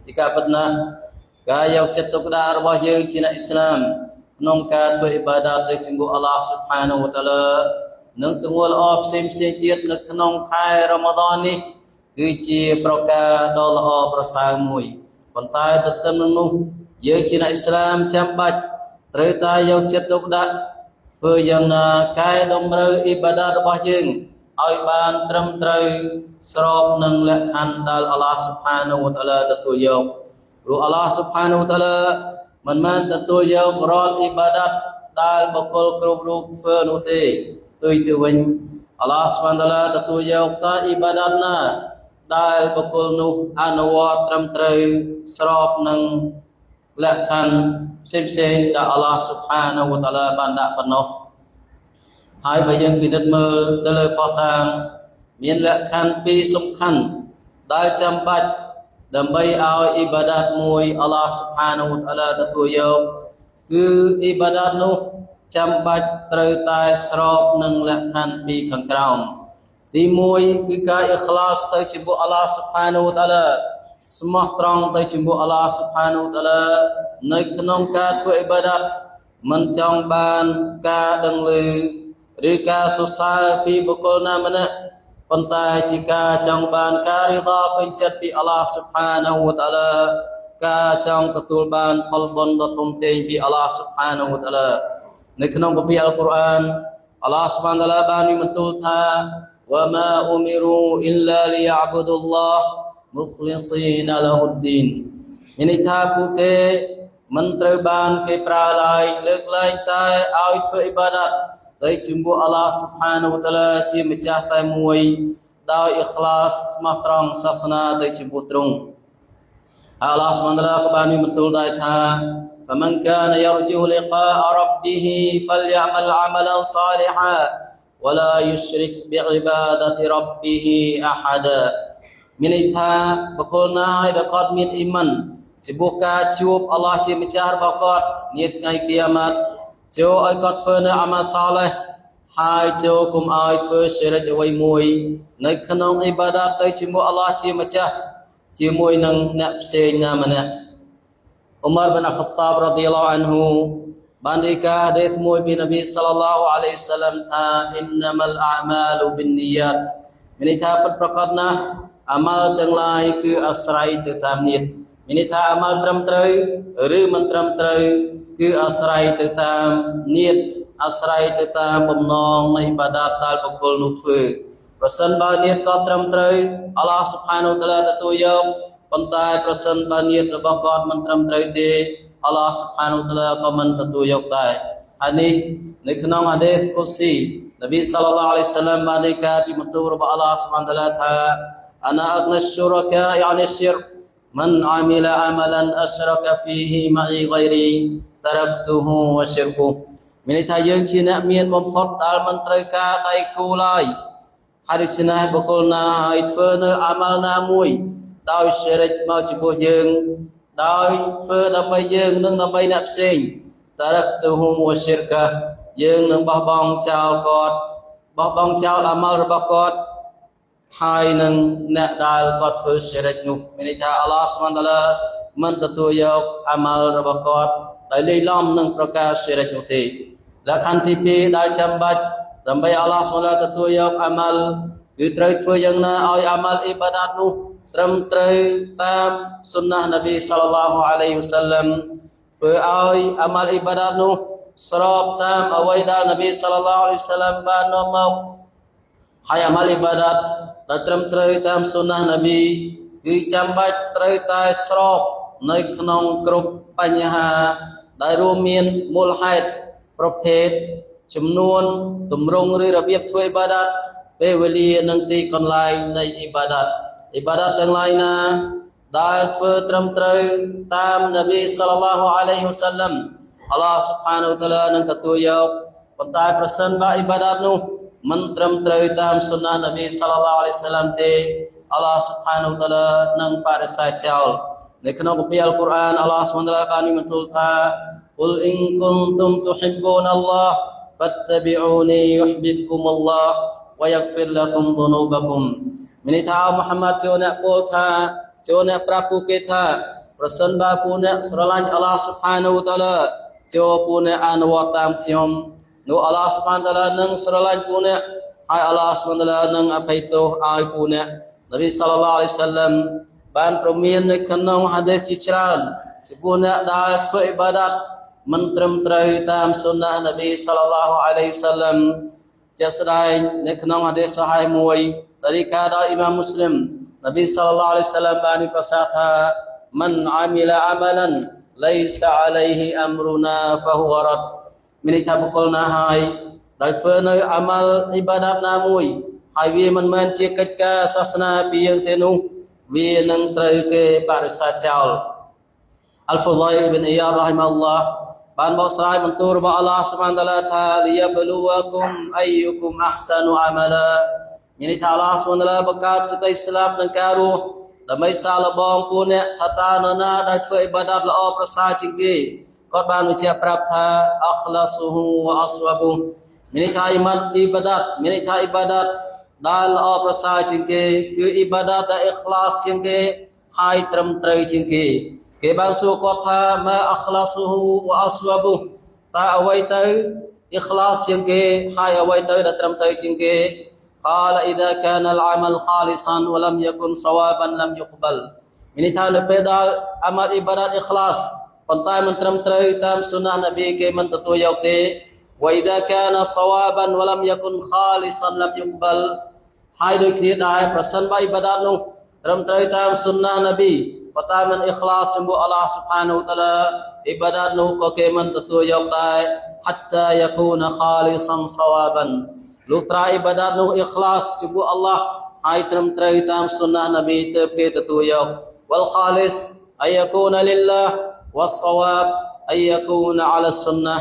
ជាការពិតណាស់ការយកចិត្តទុកដាក់របស់យើងជាអ្នកអ៊ីស្លាមក្នុងការធ្វើអ៊ីបាដាតទៅចំពោះអល់ឡោះស៊ុបហានវតាឡានិងទង្វើល្អផ្សេងផ្សេងទៀតនៅក្នុងខែរ៉ម៉ាដននេះគឺជាប្រការដ៏ល្អប្រសើរមួយប៉ុន្តែទន្ទឹមនឹងនោះយើងជាអ្នកអ៊ីស្លាមចាំបាច់ត្រូវតែយកចិត្តទុកដាក់ធ្វើយ៉ាងណាកែតម្រូវអ៊ីបាដាតរបស់យើងឲ្យបានត្រឹមត្រូវស្របនឹងលក្ខខណ្ឌដែលអល់ឡោះស៊ុបហានវតាឡាទទួលយកព្រោះអល់ឡោះស៊ុបហានវតាឡាមិនមែនទទួលយករាល់អ៊ីបាដាតដែលបុគ្គលគ្រប់រូបធ្វើនោះទេផ្ទុយទៅវិញអល់ឡោះស៊ុបហានតាឡាទទួលយកតែអ៊ីបាដាតណាដែលបុគ្គលនោះអនុវត្តត្រឹមត្រូវស្របនឹងលក្ខខណ្ឌផ្សេងៗដែលអល់ឡោះស៊ុបហានវតាឡាបានដាក់ប៉ុណ្ណោះហើយបើយើងពិនិត្យមើលទៅលើភស្តុតាងមានលក្ខខណ្ឌពីរសំខាន់ដែលចាំបាច់ដើម្បីឲ្យអ៊ីបាដាតមួយអល់ឡោះស៊ុបហានវតាឡាទទួលយកគឺអ៊ីបាដាតនោះចាំបាច់ត្រូវតែស្របនឹងលក្ខខណ្ឌពីរខាងក្រោមទី1គឺការអ៊ីខ្លាសទៅចំពោះអល់ឡោះស៊ុបហានវតាឡាស្មោះត្រង់ទៅចំពោះអល់ឡោះស៊ុបហានវតាឡានៅក្នុងការធ្វើអ៊ីបាដាតមិនចង់បានការដឹងឮឬការសរសើរពីបុគ្គលណាម្នាក់ប៉ុន្តែជាការចង់បានការរីដាពេញចិត្តពីអល់ឡោះស៊ុបហានវតាឡាការចង់ទទួលបានផលបុណ្យដ៏ធំធេងពីអល់ឡោះស៊ុបហានវតាឡានៅក្នុងគម្ពីរអល់កុរអានអល់ឡោះស៊ុបហានតាឡាបានមានបន្ទូលថា وما أمروا إلا ليعبدوا الله مخلصين له الدين មានន័យថាពួកគេមិនត្រូវបានគេប្រើឡើយលើកលែងតែឲ្យធ្វើអ៊ីបាដាតទៅចំពោះអល់ឡោះស៊ុបហានវតាឡាជាម្ចាស់តែមួយដោយអ៊ីខ្លាសស្មោះត្រង់សាសនាទៅចំពោះទ្រង់អល់ឡោះស៊ុបហានតាឡាក៏បានមានបន្ទូលដែរថា فمن كان يرجو لقاء ربه فليعمل عملا صالحا ولا يشرك بعبادة ربه أحدا មានន័យថាបុគ្គលណាហើយដែលគាត់មានអ៊ីម៉ានចំពោះការជួបអល់ឡោះជាម្ចាស់របស់គាត់នាថ្ងៃគីយ៉ាម៉ាត់ចូលឲ្យគាត់ធ្វើនៅអាម៉ាសាឡេះហើយចូលកុំឲ្យធ្វើសិរិកអ្វីមួយនៅក្នុងអ៊ីបាដាតទៅជាមួយអល់ឡោះជាម្ចាស់ជាមួយនឹងអ្នកផ្សេងណាម្នាក់អ៊ុមារបិនអខតាបរ៉ាឌីយ៉ាឡោះអានហ៊ូបានរាយការណ៍ហាឌីសមួយពីនប៊ីសល្លឡោះអាឡៃហ៊ីវសឡាមថា إنما الأعمال بالنيات មានន័យថាពិតប្រាកដណាស់អាម៉ាល់ទាំងឡាយគឺអាស្រ័យទៅតាមនិយមានន័យថាអាម៉ាល់ត្រឹមត្រូវឬមិនត្រឹមត្រូវគឺអាស្រ័យទៅតាមនិយអាស្រ័យទៅតាមបំណងនៃអ៊ីបាដាតដែលបុគ្គលនោះធ្វើប្រសិនបើនិយក៏ត្រឹមត្រូវអល់ឡោះស៊ុបហានូតាឡាទទួលយកប៉ុន្តែប្រសិនបើនិយរបស់គាត់មិនត្រឹមត្រូវទេអល់ឡោះស៊ុបហានូតាឡាក៏មិនទទួលយកដែរហើយនេះនៅក្នុងហាឌីសកូស៊ីនប៊ីសល្លឡោះអាឡៃហ៊ីវសឡាមបានរាយការណ៍ពីបន្ទូលរបស់អល់ឡោះស៊ុបហានតាឡាថា أنا أغنى الشركاء عن الشرك من عمل عملا أشرك فيه معي غيري تركته وشركه មានន័យថាយើងជាអ្នកមានបំផុតដែលមិនត្រូវការដៃគូឡើយហើយដូច្នេះបុគ្គលណាហើយធ្វើនៅអាម៉ាល់ណាមួយដោយសិរិចមកចំពោះយើងដោយធ្វើដើម្បីយើងនិងដើម្បីអ្នកផ្សេង تركته وشركه យើងនឹងបោះបង់ចោលគាត់បោះបង់ចោលអាម៉ាល់របស់គាត់ហើយនឹងអ្នកដែលគាត់ធ្វើសិរិចនោះមានន័យថាអល់ឡោះស៊ុបហានតាឡាមិនទទួលយកអាម៉ាល់របស់គាត់ដោយលាយឡំនឹងប្រការសិរិចនោះទេលក្ខខណ្ឌទី2ដែលចាំបាច់ដើម្បីអល់ឡោះស៊ុបហានតាឡាទទួលយកអាម៉ាល់គឺត្រូវធ្វើយ៉ាងណាឲ្យអាម៉ាល់អ៊ីបាដាតនោះត្រឹមត្រូវតាមសុនណានប៊ីសល្លឡោះអាឡៃហ៊ីវសឡាំធ្វើឲ្យអាម៉ាល់អ៊ីបាដាតនោះស្របតាមអ្វីដែលនប៊ីសល្លឡោះអាឡៃហ៊ីវសឡាំបាននាំមកហើយអាម៉ាល់អ៊ីបាដាតដែលត្រឹមត្រូវតាមសុនណានប៊ីគឺចាំបាច់ត្រូវតែស្របនៅក្នុងគ្រប់បញ្ហាដែលរួមមានមូលហេតុប្រភេទចំនួនទម្រង់ឬរបៀបធ្វើអ៊ីបាដាតពេលវេលានិងទីកន្លែងនៃអ៊ីបាដាតអ៊ីបាដាតទាំងឡាយណាដែលធ្វើត្រឹមត្រូវតាមនប៊ីសល្លឡោះអាឡៃហ៊ីវសឡាំអល់ឡោះស៊ុបហានវតាឡានឹងទទួលយកប៉ុន្តែប្រសិនបើអ៊ីបាដាតនោះមិនត្រឹមត្រូវតាមសុនណានប៊ីសល្លឡោះអាឡៃហ៊ីវសឡាំទេអល់ឡោះស៊ុបហានវតាឡានឹងបដិសេធចោលនៅក្នុងគម្ពីរអល់កុរអានអល់ឡោះស៊ុបហានតាឡាបានមានបន្ទូលថា قل إن كنتم تحبون الله فاتبعوني يحببكم الله ويغفر لكم ذنوبكم មានន័យថាមូហាម៉ាត់ចូលអ្នកពោលថាចូលអ្នកប្រាប់ពួកគេថា ប្រសិនបើពួកអ្នកស្រឡាញ់អល់ឡោះសុបហានូតាឡាចូលពួកអ្នកអនុវត្តតាមខ្ញុំនោះអល់ឡោះសុបហានតាឡានឹងស្រឡាញ់ពួកអ្នកហើយអល់ឡោះសុបហានតាឡានឹងអភ័យទោសឲ្យពួកអ្នកនប៊ីសល្លឡោះអាឡៃសាឡាំបានប្រមាននៅក្នុងហាឌីសជាច្រើនចំពោះអ្នកដែលធ្វើអ៊ីបាដាតមិនត្រឹមត្រូវតាមសុនណានប៊ីសល្លឡោះអាឡៃសាឡាំជាក់ស្ដែងនៅក្នុងហាឌីសសាហីមួយដែលរីកាដោយអ៊ីម៉ាមមូស្លីមនប៊ីសល្លឡោះអាឡៃសាឡាំបានប្រសាសន៍ថា من عمل عملا ليس عليه أمرنا فهو رد មានន័យថាបុគ្គលណាហើយដែលធ្វើនៅអាម៉ាល់អ៊ីបាដាតណាមួយហើយវាមិនមែនជាកិច្ចការសាសនាពីយើងទេនោះវានឹងត្រូវគេបរិសេធចោលអល់ហ្វដៃលអ៊ីបនអ៊ីយ៉ារ៉ាហ៊ីម៉ាអល់ឡោះបានបកស្រាយបន្ទូលរបស់អល់ឡោះស៊ុបហានតាឡាថា ليبلوكم أيكم أحسن عملا មានន័យថាអល់ឡោះស៊ុបហានតាឡាបង្កើតសេចក្តីស្លាប់និងការរស់ដើម្បីសាកល្បងពួកអ្នកថាតើនរណាដែលធ្វើអ៊ីបាដាតល្អប្រសើរជាងគេគាត់បានបញ្ជាក់ប្រាប់ថា أخلصه وأصوبه មានន័យថាអ៊ីម៉ានអ៊ីបាដាតមានន័យថាអ៊ីបាដាតដែលល្អប្រសើរជាងគេគឺអ៊ីបាដាតដែលអ៊ីខ្លាសជាងគេហើយត្រឹមត្រូវជាងគេគេបានសួរគាត់ថា ما أخلصه وأصوبه តើអ្វីទៅអ៊ីខ្លាសជាងគេហើយអ្វីទៅដែលត្រឹមត្រូវជាងគេ قال إذا كان العمل خالصا ولم يكن صوابا لم يقبل មានន័យថានៅពេលដល់អាម៉ាល់អ៊ីបាដាតអ៊ីខ្លាសប៉ុន្តែមិនត្រឹមត្រូវតាមសុនណានប៊ីគេមិនទទួលយកទេ وإذا كان صوابا ولم يكن خالصا لم يقبل ហើយដូចគ្នាដែរប្រសិនបើអ៊ីបាដាតនោះត្រឹមត្រូវតាមសុនណានប៊ីប៉ុន្តែមិនអ៊ីខ្លាសចំពោះអល់ឡោះស៊ុបហានូតាឡាអ៊ីបាដាតនោះក៏គេមិនទទួលយកដែរ حتى يكون خالصا صوابا លុះត្រាអ៊ីបាដាតនោះអ៊ីខ្លាសចំពោះអល់ឡោះហើយត្រឹមត្រូវតាមសុនណានប៊ីទើបគេទទួលយក والخالص أن يكون لله والصواب أن يكون على السنة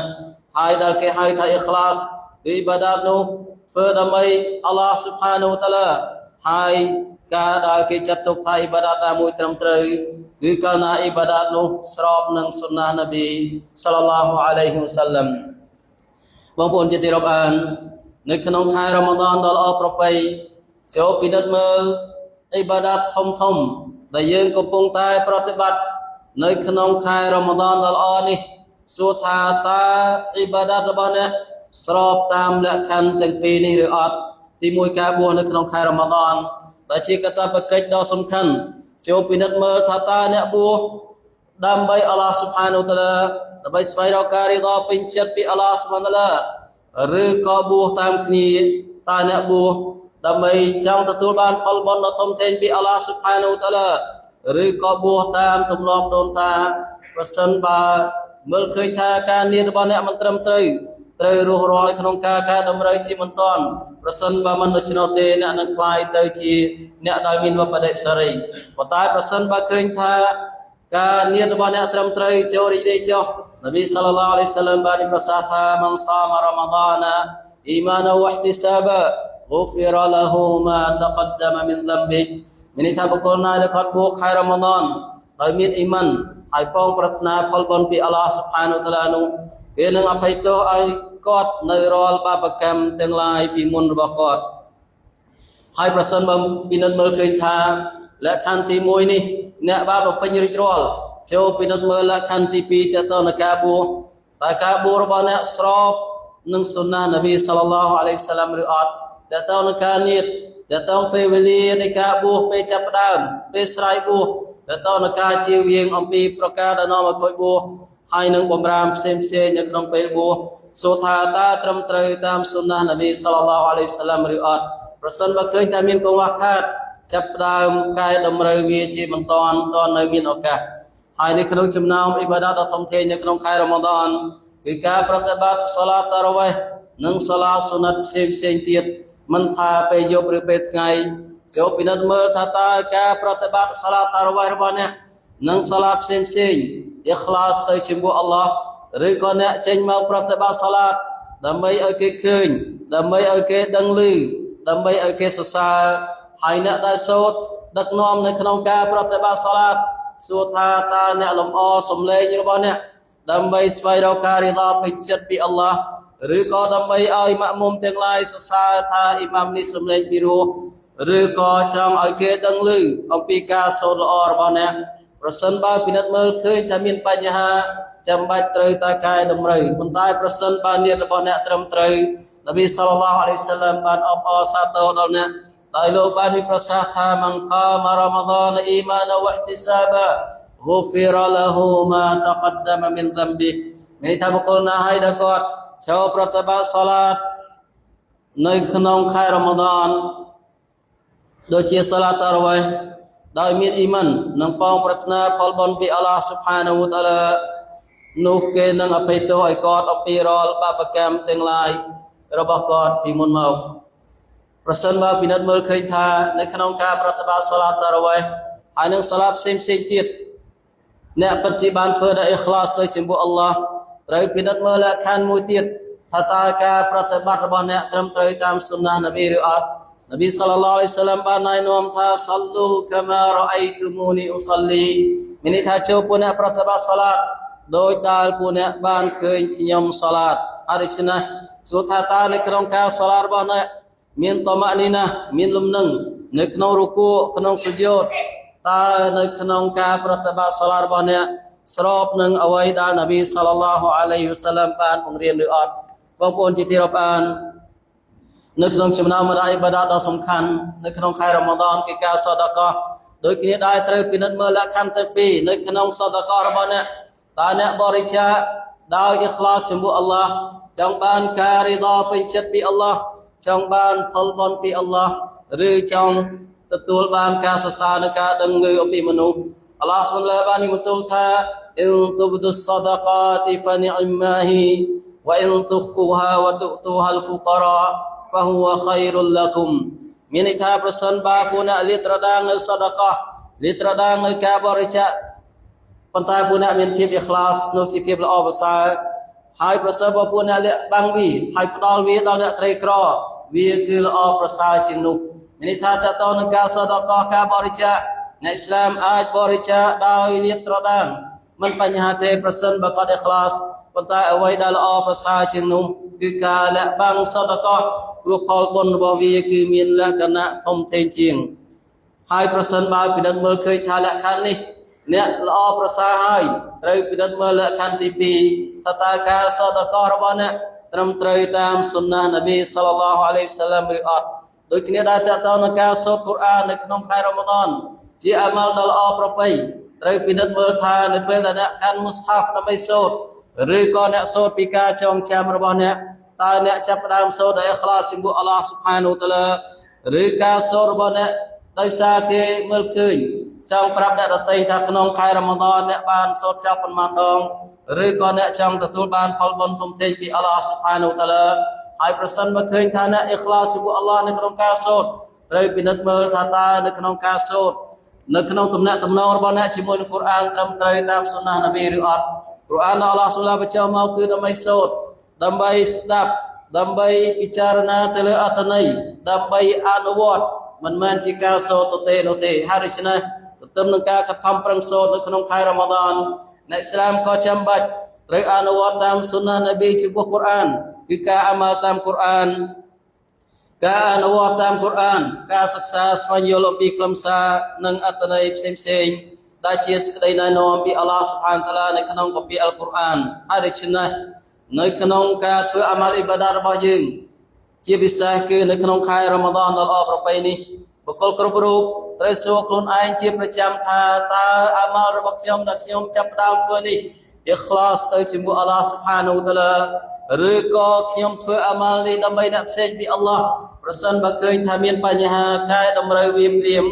ហើយដែលគេហៅថាអ៊ីខ្លាសគឺអ៊ីបាដាតនោះធ្វើដើម្បីអល់ឡោះស៊ុបហានូតាឡាហើយការដែលគេចាត់ទុកថាអ៊ីបាដាតណាមួយត្រឹមត្រូវគឺកាលណាអ៊ីបាដាតនោះស្របនឹងសុនណានប៊ីសល្លឡោះអាឡៃហ៊ីវសាឡាំបងប្អូនជាទីរាប់អាននៅក្នុងខែរ៉ាម៉ាឌនដ៏ល្អប្រពៃចូលពិនិត្យមើលអ៊ីបាដាតធំធំដែលយើងកំពុងតែប្រតិបត្តិនៅក្នុងខែរ៉ាម៉ាឌនដ៏ល្អនេះសួរថាតើអ៊ីបាដាតរបស់អ្នកស្របតាមលក្ខខណ្ឌទាំងពីរនេះឬអត់ទីមួយការបួសនៅក្នុងខែរ៉ាម៉ាឌនដែលជាកាតព្វកិច្ចដ៏សំខាន់ចូលពិនិត្យមើលថាតើអ្នកបួសដើម្បីអល់ឡោះស៊ុបហានូតាឡាដើម្បីស្វែងរកការរីដពេញចិត្តពីអល់ឡោះស៊ុបហានតាឡាឬក៏បួសតាមគ្នាតើអ្នកបួសដើម្បីចង់ទទួលបានផលបុណ្យដ៏ធំធេងពីអល់ឡោះស៊ុបហានូតាឡាឬក៏បួសតាមទម្លាប់ដូនតាប្រសិនបើមើលឃើញថាការងាររបស់អ្នកមិនត្រឹមត្រូវត្រូវរស់រាល់ក្នុងការកែតម្រូវជាបន្ទាន់ប្រសិនបើមិនដូច្នោះទេអ្នកនឹងក្លាយទៅជាអ្នកដែលមានវប្បដិសារីប៉ុន្តែប្រសិនបើឃើញថាការងាររបស់អ្នកត្រឹមត្រូវចូលរីករាយចុះនប៊ីសល្លឡោះអាឡៃហ៊ីវសាឡាមបានប្រសាសន៍ថា من صام رمضان إيمانا واحتسابا غفر له ما تقدم من ذنبه មានន័យថាបុគ្គលណាដែលគាត់បួសខែរ៉ាម៉ាឌនដោយមានអ៊ីម៉ានហើយប៉ងប្រាថ្នាផលបុណ្យពីអល់ឡោះស៊ុបហានូតាឡានោះគេនឹងអភ័យទោសឲ្យគាត់នៅរាល់បាបកម្មទាំងឡាយពីមុនរបស់គាត់ហើយប្រសិនបើពិនិត្យមើលឃើញថាលក្ខខណ្ឌទី1នេះអ្នកបានបំពេញរួចរាល់ចូលពិនិត្យមើលលក្ខខណ្ឌទី2តទៅនឹងការបួសតើការបួសរបស់អ្នកស្របនឹងសុនណានប៊ីសល្លឡោះអាឡៃហ៊ីវសាឡាមឬអត់តទៅនឹងការនៀតតទៅពេលវេលានៃការបួសពេលចាប់ផ្ដើមពេលស្រាយបួសតទៅនឹងការជៀវៀងអំពីប្រការដែលនាំឲ្យខូចបួសហើយនឹងបំរាមផ្សេងផ្សេងនៅក្នុងពេលបួសសួរថាតើត្រឹមត្រូវតាមសុនណានប៊ីសល្លឡោះអាឡៃហ៊ីវសាឡាមឬអត់ប្រសិនបើឃើញថាមានកង្វះខាតចាប់ផ្ដើមកែតម្រូវវាជាបន្តតនៅមានឱកាសហើយនៅក្នុងចំណោមអ៊ីបាដាតដ៏ធំធេងនៅក្នុងខែរ៉ាម៉ាឌនគឺការប្រតិបត្តិសាឡាតតារ៉ាវេះនិងសាឡាសុណាត់ផ្សេងផ្សេងទៀតមិនថាពេលយប់ឬពេលថ្ងៃចូលពិនិត្យមើលថាតើការប្រតិបត្តិសាឡាតតារ៉ាវេះរបស់អ្នកនិងសាឡាផ្សេងផ្សេងអ៊ីខ្លាសទៅជាមួយអល់ឡោះឬក៏អ្នកចេញមកប្រតិបត្តិសាឡាតដើម្បីឲ្យគេឃើញដើម្បីឲ្យគេដឹងឮដើម្បីឲ្យគេសរសើរហើយអ្នកដែលសូត្រដឹកនាំនៅក្នុងការប្រតិបត្តិសាឡាតសួរថាតើអ្នកលំអសំឡេងរបស់អ្នកដើម្បីស្វែងរកការរីដាពេញចិត្តពីអល់ឡោះឬក៏ដើម្បីឲ្យម៉ាក់មុំទាំងឡាយសរសើរថាអ៊ីម៉ាមនេះសំឡេងពីរោះឬក៏ចង់ឲ្យគេដឹងឮអំពីការសូត្រល្អរបស់អ្នក ប្រសិនបើពិនិត្យមើលឃើញថាមានបញ្ហាចាំបាច់ត្រូវតែកែតម្រូវប៉ុន្តែប្រសិនបើនីតរបស់អ្នកត្រឹមត្រូវនប៊ីសល្លឡោះអាឡៃហ៊ីវសឡាមបានអបអរសាទរដល់អ្នកដោយលោកបានមានប្រសាសន៍ថាمن قام رمضان إيمانا واحتسابا غفر له ما تقدم من ذنبه មានន័យថាបុគ្គលណាហើយដែលគាត់ចូលប្រតិបត្តិសាឡាតនៅក្នុងខែរ៉ម៉ាដនដូចជាសាឡាតតារវ៉េះដោយមានអ៊ីម៉ាននិងប៉ងប្រាថ្នាផលបុណ្យពីអល់ឡោះស៊ុបហានាហ៊ូតាឡានោះគេនឹងអភ័យទោសឲ្យគាត់អំពីរាល់បាបកម្មទាំងឡាយរបស់គាត់ពីមុនមកប្រសិនបើពិនិត្យមើលឃើញថានៅក្នុងការប្រតិបត្តិសាឡាតតារវ៉េះហើយនឹងសាឡាផ្សេងផ្សេងទៀតអ្នកពិតជាបានធ្វើដោយអ៊ីខ្លាសទៅចំពោះអល់ឡោះត្រូវពិនិត្យមើលលក្ខខណ្ឌមួយទៀតថាតើការប្រតិបត្តិរបស់អ្នកត្រឹមត្រូវតាមសុនណានប៊ីឬអត់នប៊ីសល្លឡោះអាឡៃហ៊ីវសឡាមបានណែនាំថាصلوا كما رأيتموني أصلي មានន័យថាចូលពួកអ្នកប្រតិបត្តិសាឡាតដោយដែលពួកអ្នកបានឃើញខ្ញុំសាឡាតហើយដូច្នេះសួរថាតើនៅក្នុងការសាឡាតរបស់អ្នកមានតម៉ានីណាមានលំនឹងនៅក្នុងរុគូក្នុងសុយោតតើនៅក្នុងការប្រតិបត្តិសាឡាតរបស់អ្នកស្របនឹងអ្វីដែលនប៊ីសល្លឡោះអាឡៃហ៊ីវសឡាមបានបង្រៀនឬអត់បងប្អូនជាទីរាប់អាននៅក្នុងចំណោមអ៊ីបាដាដ៏សំខាន់នៅក្នុងខែរ៉ម៉ាដនគឺការសដកោះដូចគ្នាដែរត្រូវពិនិត្យមើលលក្ខខណ្ឌទាំងពីរនៅក្នុងសដកោះរបស់អ្នកតើអ្នកបរិច្ចាគដោយអ៊ីខ្លាសចំពោះអល់ឡោះចង់បានការរីដពេញចិត្តពីអល់ឡោះចង់បានផលបុណ្យពីអល់ឡោះឬចង់ទទួលបានការសរសើរនិងការដឹងឮអំពីមនុស្សអល់ឡោះសុបហានបានមានបន្ទូលថាإن تبدوا الصدقات فنعما هي وإن تخفوها وتؤتوها الفقراء فهو خير لكم មានន័យថាប្រសិនបើពួកអ្នកលាតត្រដាងនៅសដកោះលាតត្រដាងនៅការបរិច្ចាគប៉ុន្តែពួកអ្នកមានភាពអ៊ីខ្លាសនោះជាភាពល្អប្រសើរហើយប្រសិនបើពួកអ្នកលាក់បាំងវាហើយផ្ដល់វាដល់អ្នកក្រីក្រវាគឺល្អប្រសើរជាងនោះមានន័យថាតើតើនឹងការសដកោះការបរិច្ចាគអ្នកអ៊ីស្លាមអាចបរិច្ចាគដោយលាតត្រដាងមិនបញ្ហាទេប្រសិនបើគាត់អ៊ីខ្លាសប៉ុន្តែអ្វីដែលល្អប្រសើរជាងនោះគឺការលាក់បាំងសដកោះព្រោះផលបុណ្យរបស់វាគឺមានលក្ខណៈធំធេងជាងហើយប្រសិនបើពិនិត្យមើលឃើញថាលក្ខខណ្ឌនេះអ្នកល្អប្រសើរហើយត្រូវពិនិត្យមើលលក្ខខណ្ឌទី2ថាតើការសដកោះរបស់អ្នកត្រឹមត្រូវតាមសុនណានប៊ីសល្លឡោះអាឡៃហ៊ីវសឡាមឬអត់ដូចគ្នាដែរតើតើនឹងការសូត្រកូរ៉ាននៅក្នុងខែរ៉ម៉ាដនជាអាម៉ាល់ដ៏ល្អប្រពៃត្រូវពិនិត្យមើលថានៅពេលដែលអ្នកកាន់មុស្ហាហ្វដើម្បីសូត្រឬក៏អ្នកសូត្រពីការចងចាំរបស់អ្នកតើអ្នកចាប់ផ្ដើមសូត្រដោយអ៊ីខ្លាសចំពោះអល់ឡោះស៊ុបហានូតាឡាឬការសូត្ររបស់អ្នកដោយសារគេមើលឃើញចង់ប្រាប់អ្នកដទៃថាក្នុងខែរ៉ម៉ាដនអ្នកបានសូត្រចប់ប៉ុន្មានដងឬក៏អ្នកចង់ទទួលបានផលបុណ្យធំធេងពីអល់ឡោះស៊ុបហានូតាឡាហើយប្រសិនបើឃើញថាអ្នកអ៊ីខ្លាសចំពោះអល់ឡោះនៅក្នុងការសូត្រត្រូវពិនិត្យមើលថាតើនៅក្នុងការសូត្រនៅក្នុងទំនាក់ទំនងរបស់អ្នកជាមួយនឹងកូរ៉ានត្រឹមត្រូវតាមសុនណានប៊ីឬអត់កូរ៉ានអល់ឡោះស៊ុបហានបញ្ចុះមកគឺដើម្បីសូត្រដើម្បីស្ដាប់ដើម្បីពិចារណាទៅលើអត្ថន័យដើម្បីអនុវត្តមិនមែនជាការសូត្រទៅទេនោះទេហើយដូច្នេះទន្ទឹមនឹងការខិតខំប្រឹងសូត្រនៅក្នុងខែរ៉ម៉ាដនអ្នកអ៊ីស្លាមក៏ចាំបាច់ត្រូវអនុវត្តតាមសុនណានប៊ីចំពោះកូរ៉ានគឺការអាម៉ាល់តាមកូរ៉ានការអនុវត្តតាមកូរ៉ានការសិក្សាស្វែងយល់អំពីខ្លឹមសារនិងអត្ថន័យផ្សេងៗដែលជាសេចក្តីណែនាំពីអល់ឡោះស៊ុបហានតាឡានៅក្នុងគម្ពីរអល់កុរអានហើយដូច្នេះនៅក្នុងការធ្វើអាម៉ាល់អ៊ីបាដារបស់យើងជាពិសេសគឺនៅក្នុងខែរ៉ម៉ាដនដ៏ល្អប្រពៃនេះបុគ្គលគ្រប់រូបត្រូវសួរខ្លួនឯងជាប្រចាំថាតើអាម៉ាល់របស់ខ្ញុំដែលខ្ញុំចាប់ផ្ដើមធ្វើនេះអ៊ីខ្លាសទៅជាមួយអល់ឡោះស៊ុបហានូតាឡាឬក៏ខ្ញុំធ្វើអាម៉ាល់នេះដើម្បីអ្នកផ្សេងពីអល់ឡោះប្រសិនបើឃើញថាមានបញ្ហាកែតម្រូវវាភ្លាម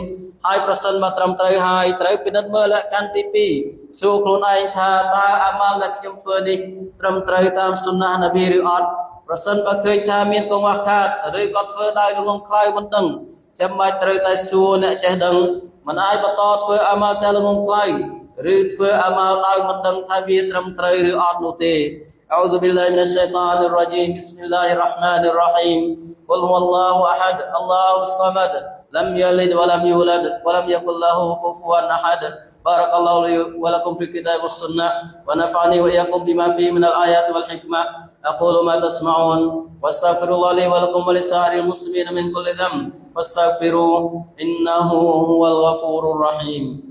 ហើយប្រសិនបើត្រឹមត្រូវហើយត្រូវពិនិត្យមើលលក្ខខណ្ឌទី2សួរខ្លួនឯងថាតើអាម៉ាល់ដែលខ្ញុំធ្វើនេះត្រឹមត្រូវតាមសុនណានប៊ីឬអត់ប្រសិនបើឃើញថាមានកង្វះខាតឬក៏ធ្វើដោយល្ងងខ្លៅមិនដឹងចាំបាច់ត្រូវតែសួរអ្នកចេះដឹងមិនអាចបន្តធ្វើអាម៉ាល់តែល្ងងខ្លៅឬធ្វើអាម៉ាល់ដោយមិនដឹងថាវាត្រឹមត្រូវឬអត់នោះទេ أعوذ بالله من الشيطان الرجيم. بسم الله الرحمن الرحيم. قل هو الله أحد، الله الصمد، لم يلد ولم يولد ولم يكن له كفوا أحد. بارك الله لي ولكم في الكتاب والسنة ونفعني وإياكم بما فيه من الآيات والحكمة. أقول ما تسمعون واستغفر الله لي ولكم ولسائر المسلمين من كل ذنب فاستغفروه إنه هو الغفور الرحيم.